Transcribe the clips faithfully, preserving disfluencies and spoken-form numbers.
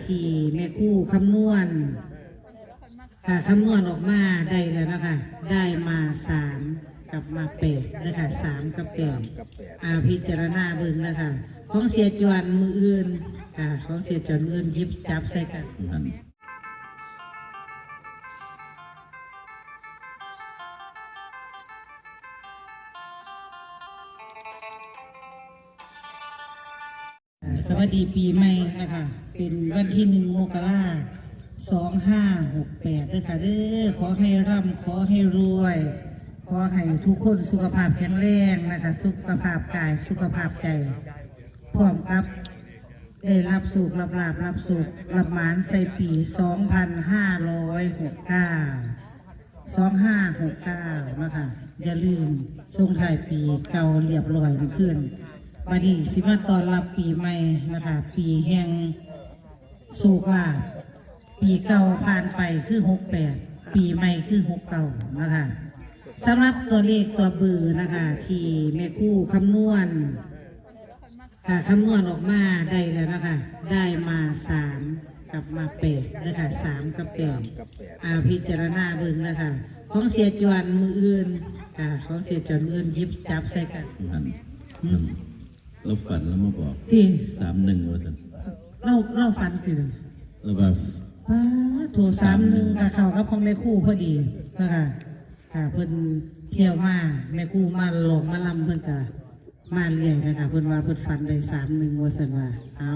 ที่แม่ครูคำนวณ ค่ะ คำนวณออกมาได้แล้วนะคะ ได้มาสามกับมาแปดนะคะ สามกับแปด กับแปด อ่า พิจารณาเบิ่งนะคะ ของเสียจวนมื้ออื่น ค่ะ ของเสียจวนมื้ออื่นหยิบจับใส่กัน นั่น สวัสดีปีใหม่นะคะ เป็นวันที่หนึ่งมกรา สองห้าหกแปดนะคะเด้อ ขอให้ร่ำ ขอให้รวย ขอให้ทุกคนสุขภาพแข็งแรงนะคะ สุขภาพกาย สุขภาพใจ พร้อมกับได้รับสุข รับลาภ รับสุข รับหมานใส่ปี สองพันห้าร้อยหกเก้า สองห้าหกเก้านะคะ อย่าลืมส่งท้ายปีเก่าเรียบร้อยมื้อคืน บัดนี้สิมาต้อนรับปีใหม่นะคะ ปีแห่งโชคลาภ ปีเก่าผ่านไปคือหกแปด ปีใหม่คือหกเก้านะคะ สำหรับตัวเลขตัวเบอร์นะคะ ที่แม่ครูคำนวณ ค่ะ คำนวณออกมาได้แล้วนะคะ ได้มาสามกับมาแปดนะคะ สามกับแปด กับแปด อ่า พิจารณาเบิ่งนะคะ ของเสียจวนมื้ออื่น ค่ะ ของเสียจวนมื้ออื่นหยิบจับใส่กัน นั่นนั่นเราฝันแล้วมาบอก ที่ สามหนึ่งว่าซั่น เราเราฝันคือ แล้วว่า ป้าดโทร สามหนึ่ง ก็เข้ากับของแม่ครูพอดีนะคะ ค่ะ เพิ่นเที่ยวมา แม่ครูมาหลอกมาลำเพิ่นก็มาเรื่อยนะคะ เพิ่นว่าเพิ่นฝันได้ สามหนึ่ง ว่าซั่นว่า เอา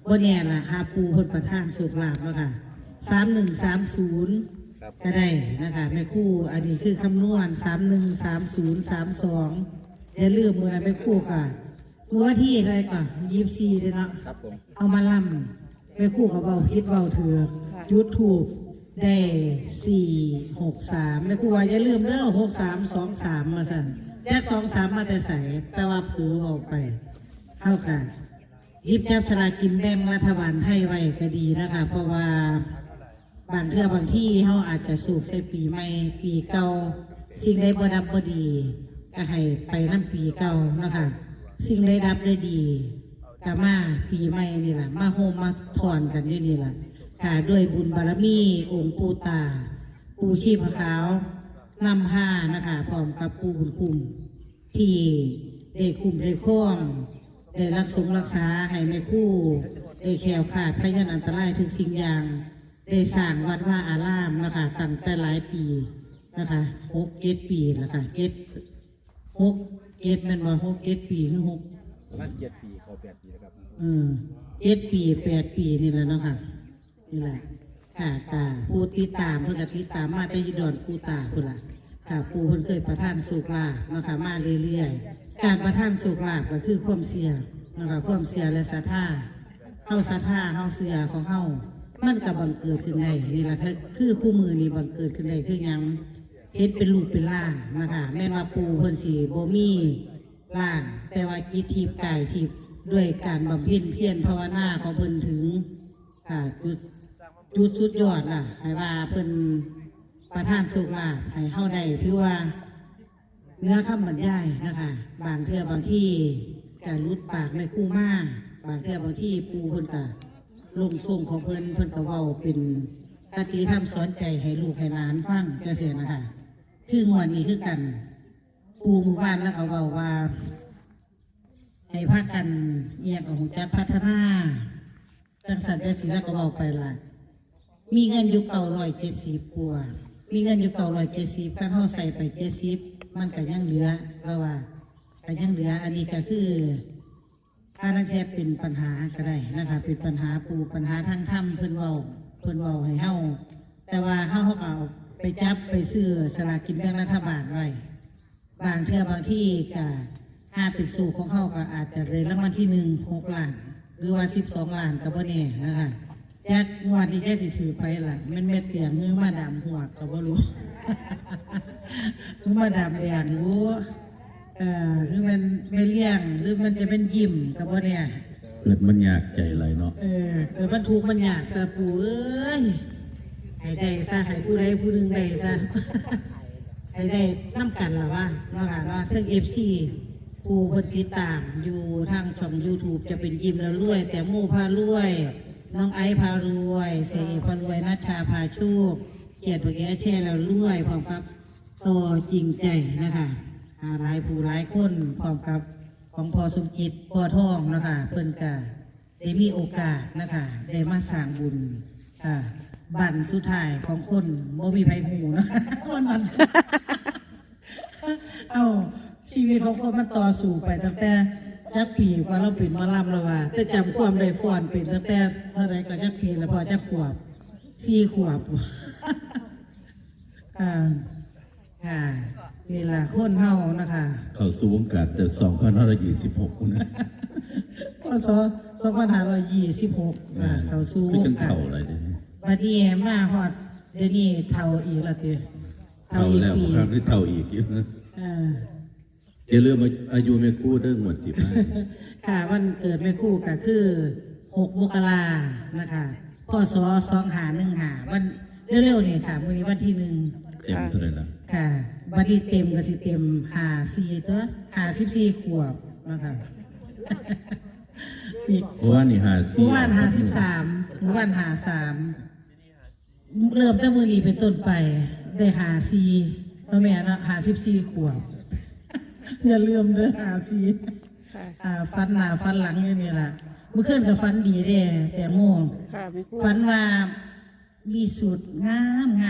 บ่แน่ล่ะ หาปู่เพิ่นประทานโชคลาภเนาะค่ะ สามหนึ่ง สามศูนย์ ก็ได้นะคะ แม่ครู อันนี้คือคำนวณ สามหนึ่ง สามศูนย์ สามสอง อย่าลืมมื้อนั้นแม่ครูก็มื้อวันที่เท่าไหร่ก่อน ยี่สิบสี่ เด้อเนาะ ครับผม เอามาลำ แม่ครูก็เว้าผิดเว้าถูก จุดธูปได้ สี่หกสาม แม่ครูว่าอย่าลืมเด้อ หกสาม สองสาม ว่าซั่น จัก สองสาม มาแต่ไส แต่ว่าเผลอเว้าไป เฮาก็หยิบจับสลากกินแบ่งรัฐบาลไทยไว้ก็ดีนะคะ เพราะว่าบางเทื่อบางทีเฮาอาจจะโชคใส่ปีใหม่ ปีเก่า สิ่งใดบ่ดับบ่ดี ก็ให้ไปนำปีเก่าเนาะค่ะ สิ่งใดดับได้ดี ก็มาปีใหม่นี่ล่ะ มาโฮมมาทอนกันอยู่นี่ล่ะ ค่ะ ด้วยบุญบารมีองค์ปู่ตา ปู่ชีพขาว นำพานะคะ พร้อมกับปู่บุญคุ้ม ที่ได้คุ้มได้ครอง ได้รักสงรักษาให้แม่ครู ได้แคล้วคลาดพยันอันตรายทุกสิ่งอย่าง ได้สร้างวัดวาอารามนะคะ ตั้งแต่หลายปีนะคะ หกเจ็ดปีแล้วค่ะ เจ็ด หกเจ็ด แม่นบ่ หกเจ็ดปี คือ หก ประมาณเจ็ดปีเข้าแปดปีแล้วครับ เออ เจ็ดปี แปดปีนี่แหละเนาะค่ะ นี่แหละ ค่ะ ค่ะ ผู้ติดตามเพิ่นก็ติดตามมาแต่อยู่ดอนปู่ตาพุ้นล่ะ ค่ะ ปู่เพิ่นเคยประทานโชคลาภเนาะค่ะ มาเรื่อยๆ การประทานโชคลาภก็คือความเชื่อเนาะค่ะ ความเชื่อและศรัทธา เฮาศรัทธา เฮาเชื่อของเฮา มันก็บังเกิดขึ้นได้ นี่ล่ะ คือ คือคู่มื้อนี้บังเกิดขึ้นได้คือหยัง เฮ็ดเป็นรูปเป็นร่างนะคะ แม่นว่าปู่เพิ่นสิบ่มีร่าง แต่ว่าจิตทิพย์กายทิพย์ ด้วยการบำเพ็ญเพียรภาวนาของเพิ่นถึง ค่ะ จุด จุดสุดยอดล่ะ ให้ว่าเพิ่นประทานโชคลาภให้เฮาได้ ถือว่าเหนือคำบรรยายนะคะ บางเทื่อบางทีก็หลุดปากแม่ครูมา บางเทื่อบางทีปู่เพิ่นก็ลงทรงของเพิ่น เพิ่นก็เว้าเป็นคติธรรมสอนใจให้ลูกให้หลานฟังจังซี้นะคะ คืองวดนี้คือกัน ปู่หมู่บ้านแล้วก็เว้าว่า ให้พากันเอียงเอาหูจักพัฒนา จังสันจังสีแล้วก็เว้าไปล่ะ มีเงินอยู่เก้าร้อยเจ็ดสิบกว่า มีเงินอยู่เก้าร้อยเจ็ดสิบ คันเฮาใส่ไปเจ็ดสิบ มันก็ยังเหลือ เพราะว่าก็ยังเหลือ อันนี้ก็คือ ถ้าลางเทื่อเป็นปัญหาก็ได้นะคะ เป็นปัญหาปู่ ปัญหาทางธรรม เพิ่นเว้า เพิ่นเว้าให้เฮา แต่ว่าเฮา เฮาก็เอาไปจับไปซื้อสลากกินแบ่งรัฐบาลไว้ บางเทื่อบางทีก็ ถ้าเป็นโชคของเฮาก็อาจจะได้รางวัลที่หนึ่ง หกล้าน หรือว่า สิบสองล้าน ก็บ่แน่นะคะ จักงวดนี้จักสิถืกไผล่ะ แม่นแม่เตียงหรือมาดามฮวกก็บ่รู้ หรือมาดามแดงรู้ เอ่อ หรือแม่นแม่เลี้ยง หรือมันจะเป็นยิ้มก็บ่แน่ เกิดมันยากใจหลายเนาะ เออ เกิดมันทุกข์มันยากซะปู่เอ้ย ให้ได้ซะ ให้ผู้ใดผู้หนึ่งได้ซะ ให้ได้นำกันล่ะว่าเนาะค่ะเนาะ เทิง เอฟซี ผู้เพิ่นติดตามอยู่ทางช่อง YouTube จะเป็นยิ้มแล้วรวย แตงโมพารวย น้องไอซ์พารวย เสียเอกพารวย นัชชาพาโชค เกียรติบุญแก้ว แชร์แล้วรวย พร้อมกับต่อจริงใจนะคะ อ่า หลายผู้หลายคน พร้อมกับของพ่อสมจิต ปอทองนะคะ เพิ่นกะได้มีโอกาสนะคะ ได้มาสร้างบุญ ค่ะ บั้นสุดท้ายของคนบ่มีไผฮู้เนาะ มันมัน เอ้า ชีวิตของคนมันต่อสู้ไปตั้งแต่จักปีกว่าเราเป็นหมอลำแล้วว่า แต่จำความได้ฟ้อนเป็นตั้งแต่เท่าไหร่ก็จักปีแล้ว พอจักขวบ สี่ขวบ อ่า ค่ะ นี่ล่ะคนเฮานะคะ เข้าสู่วงการแต่สองพันห้าร้อยยี่สิบหกพุ้นนะ พ.ศ. สองพันห้าร้อยยี่สิบหก อ่า อ่า เข้าสู่วงการ คือจั่งเฒ่าหลายเด้ บัดนี้มาฮอดเดี๋ยวนี้เฒ่าอีกแล้วติ เฒ่าอีก เฒ่าแล้ว ปี ครับ ที่เฒ่าอีกอยู่ อ่า อย่าลืมอายุแม่ครูเด้องวดสิมา ค่ะ วันเกิดแม่ครูก็คือ หก มกรานะคะ พ.ศ. สองห้าหนึ่งห้า วันเร็วๆนี่ค่ะ มื้อนี้วันที่หนึ่ง เต็มเท่าไหร่ละ ค่ะ บัดนี้เต็มก็สิเต็ม ห้าสี่ ตัว ห้าสิบสี่ ขวบนะคะ อีก เมื่อวานนี่ ห้าสี่ เมื่อวาน ห้าสิบสาม เมื่อวาน ห้าสาม เริ่มแต่มื้อนี้เป็นต้นไป ได้ ห้าสี่ เนาะแม่เนาะ ห้าสิบสี่ ขวบ อย่าลืมเด้อ ห้าสี่ ค่ะ อ่า ฝันหน้าฝันหลังอยู่นี่ล่ะ เมื่อคืนก็ฝันดีเด้ แตงโม ค่ะ แม่ครู ฝันว่ามีชุดง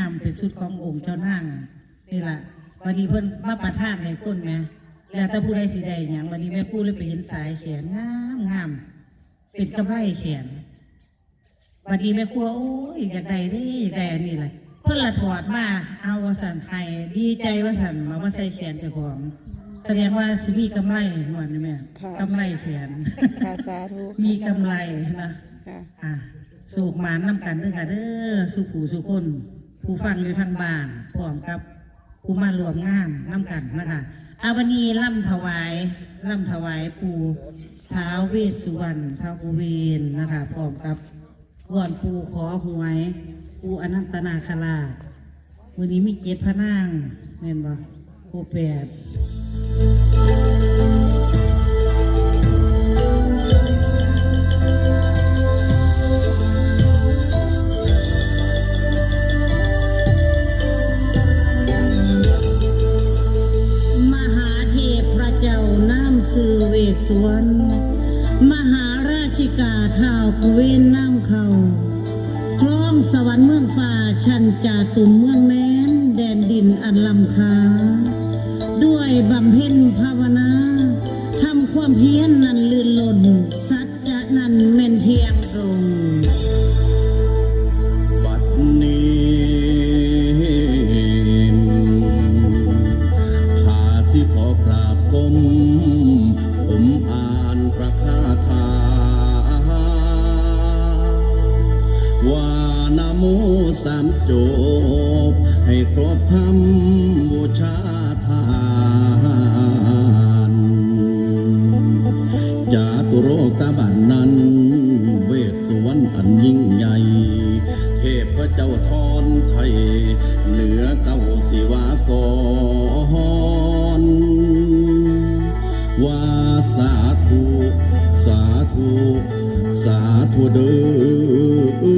ามๆ เป็นชุดขององค์เจ้านางนี่ล่ะ บัดนี้เพิ่นมาประทานให้คนแหม แล้วแต่ผู้ใดสิได้หยัง บัดนี้แม่ครูเลยไปเห็นสายแขนงามๆ เป็นกำไลแขน บัดนี้แม่ครู โอ้ย อยากได้เด้ อยากได้อันนี้ล่ะ เพิ่นละถอดมา เอาว่าซั่น ให้ดีใจว่าซั่น เอามาใส่แขนเจ้าของ แสดงว่าสิมีกำไลงวดนี้แม่ ค่ะ กำไลแขน ค่ะ สาธุ มีกำไลนะ ค่ะ อ่ะ โชคหมานนำกันเด้อค่ะเด้อ สู่ผู้สู่คน ผู้ฟังอยู่ทางบ้าน พร้อมกับผู้มาร่วมงานนำกันนะคะ อ่ะ บัดนี้ลำถวาย ลำถวายปู่ท้าวเวสสุวรรณ ท้าวกุเวนนะคะ พร้อมกับวอนปู่ขอหวย ปู่อนันตนาคราช มื้อนี้มีเจ็ดพระนาง แม่นบ่ ครบแปด มหาเทพเจ้านามชื่อเวสสุวรรณ มหาราชิกาท้าวกุเวนนามเข้า ครองสวรรค์เมืองฟ้า ชั้นจาตุมเมืองแมน แดนดินอันล้ำค่า ด้วยบำเพ็ญภาวนา ทำความเพียรนั้นลื่นล้น สัจจะนั้นแม่นเที่ยงตรง บัดนี้ ข้าสิขอกราบก้ม ผมอ่านพระคาถา ว่านะโมสามจบ ให้ครบคำบูชาทาน จาตุโลกบาลนั้น เวสสุวรรณอันยิ่งใหญ่ เทพเจ้าทอนไทย เหนือเก้าสิวากร ว่าสาธุ สาธุ สาธุเด้อ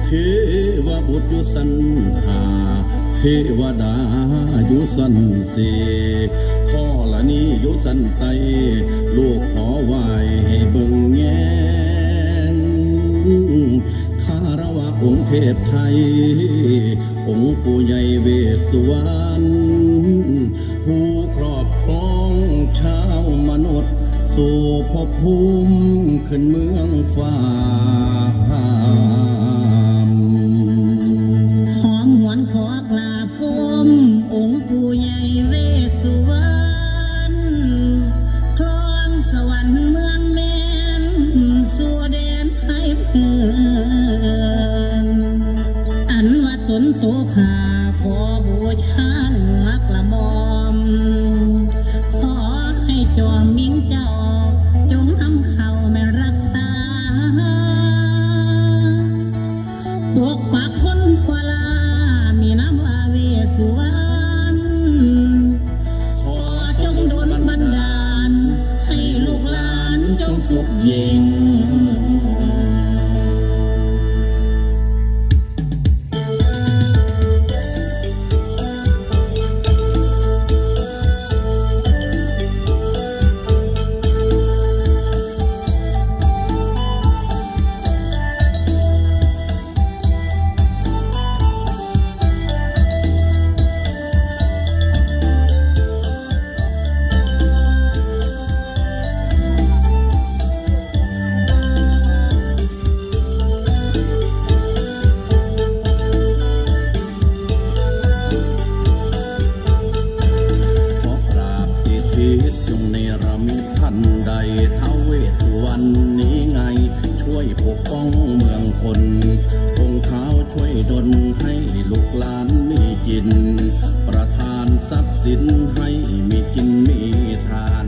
เทวบุตรอยู่ชั้นห้า เทวดาอยู่ชั้นสี่ ธรณีอยู่ชั้นใต้ ลูกขอไหว้ให้เบิ่งแยง คารวะองค์เทพไทย องค์ปู่ใหญ่เวสสุวรรณ ผู้ครอบครองชาวมนุษย์ สู่ภพภูมิขึ้นเมืองฟ้า หอมหวนขอกราบก้มองค์ปู่ใหญ่เวสสุวรรณ ครองสวรรค์เมืองแมน สู่แดนไทยเพื่อน อันว่าตนโตข้าขอบูชาเหนือกระหม่อม ขอให้จอมมิงเจ้า จงนำเข้าแม่นรักษา สุขยิ่ง ขอกราบที่ทิศจงเนรมิตทันใด ท้าวเวสสุวรรณนี้ไง ช่วยปกป้องเมืองคน องค์ท้าวช่วยดลให้ลูกหลานมีกิน ประทานทรัพย์สินให้มีกินมีทาน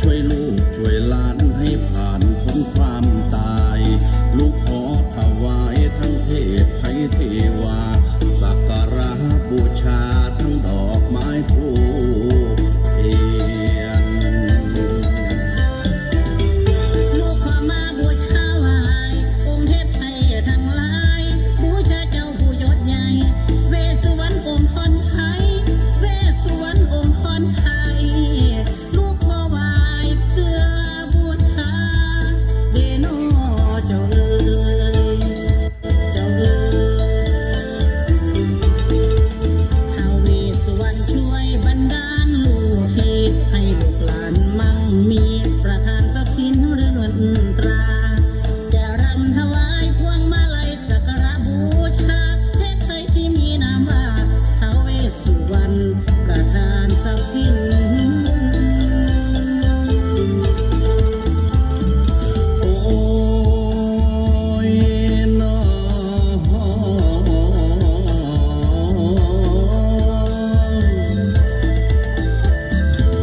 ช่วยลูกช่วยหลานให้ผ่านพ้นความตาย ลูกขอถวายทั้งเทพไพเทวา สักการะบูชาทั้งดอกไม้ธูปเทียน ลูกขอมาบูชาไหว้องค์เทพไทยทั้งหลาย บูชาเจ้าผู้ยศใหญ่ เวสสุวรรณองค์พรไทย เวสสุวรรณองค์พรไทย ลูกขอไหว้เพื่อบูชาเดโนเจ้าเอ๋ย เจ้าเอ๋ย ท้าวเวสสุวรรณช่วยบันดาลลูกเทพ ให้ลูกหลานมั่งมี ประทานทรัพย์สินเรือนตรา จะรำถวายพวงมาลัยสักการะบูชาเทพไทยที่มีนามว่าท้าวเวสสุวรรณ ประทานทรัพย์สิน โอ้ยน้อ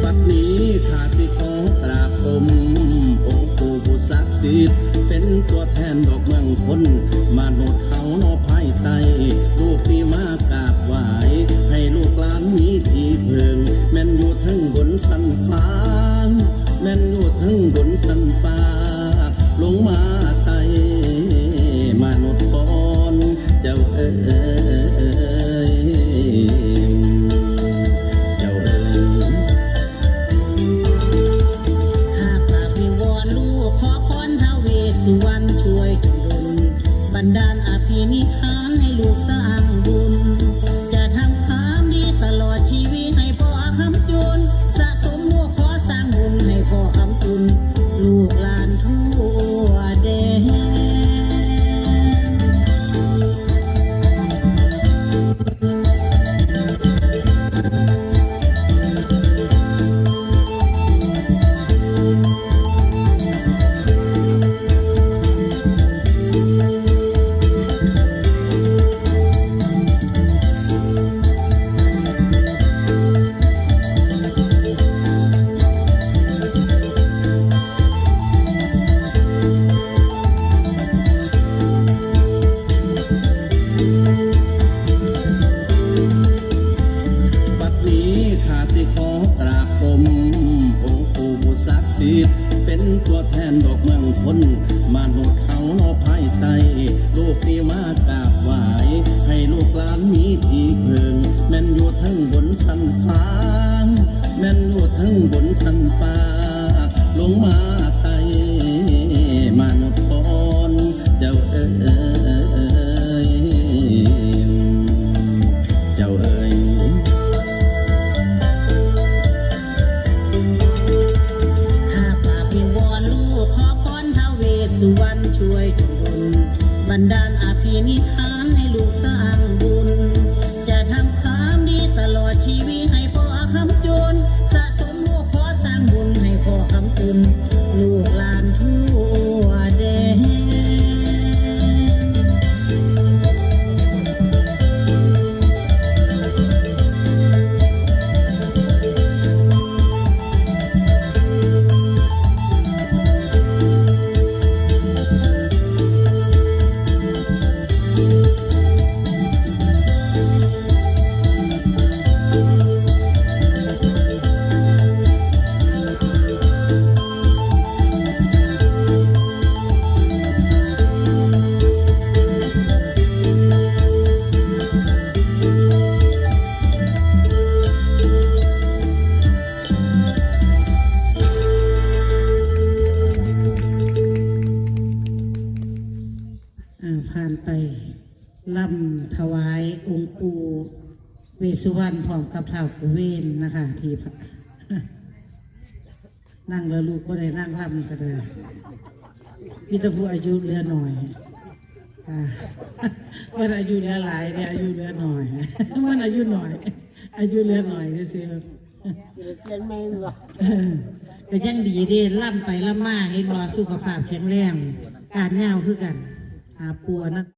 บัดนี้ข้าสิขอกราบก้มองค์ปู่ผู้ศักดิ์สิทธิ์ เป็นตัวแทนดอกเมืองคน มนุษย์เฮาเนาะภายใต้ ลูกนี้มากราบไหว้ ให้ลูกหลานมีที่เพิ่ง แม่นอยู่เทิงบนสันฟ้า แม่นอยู่เทิงบนสันฟ้า ลงมาไต่มนุษย์ก่อน เจ้าเอ๋ย เจ้าเอ๋ย ข้ากราบวิงวอนลูกขอพรท้าวเวสสุวรรณช่วยจงดล บันดาลอภินิหารให้ลูกสร้างบุญ จะทำความดีตลอดชีวิตให้พ่อคำจุน สะสมลูกขอสร้างบุญให้พ่อคำจุน ลูกหลานทั่วแดน บัดนี้ข้าสิขอกราบก้มองค์ปู่ผู้ศักดิ์สิทธิ์ เป็นตัวแทนดอกเมืองคน มนุษย์เฮาเนาะภายใต้ ลูกนี้มากราบไหว้ ให้ลูกหลานมีที่เพิ่ง แม่นอยู่เทิงบนสันฟ้า แม่นอยู่เทิงบนสันฟ้า ลงมาไต่มนุษย์ก่อน เจ้าเอ๋ย เจ้าเอ๋ย ข้ากราบวิงวอนลูกขอพรท้าวเวสสุวรรณช่วยจงดล บันดาลอภินิหารให้ลูกสร้างบุญ จะทำความดีตลอดชีวิตให้พ่อคำจุน สะสมลูกขอสร้างบุญให้พ่อคำจุน ไปลำถวายองค์ปู่เวสสุวรรณพร้อมกับท้าวกุเวนนะคะ ที่พระ นั่งแล้วลูกบ่ได้นั่งลำก็ได้ มีแต่ผู้อายุเหลือหน่อย อ่า เพิ่นอายุเหลือหลายเนี่ย อายุเหลือหน่อย มันอายุหน่อย อายุเหลือหน่อยซื่อๆ เปลี่ยนแม่นบ่ เออ ก็ยังดีเด้ ลำไปลำมา เห็นบ่ สุขภาพแข็งแรง การยาวคือกัน หาปัวนะ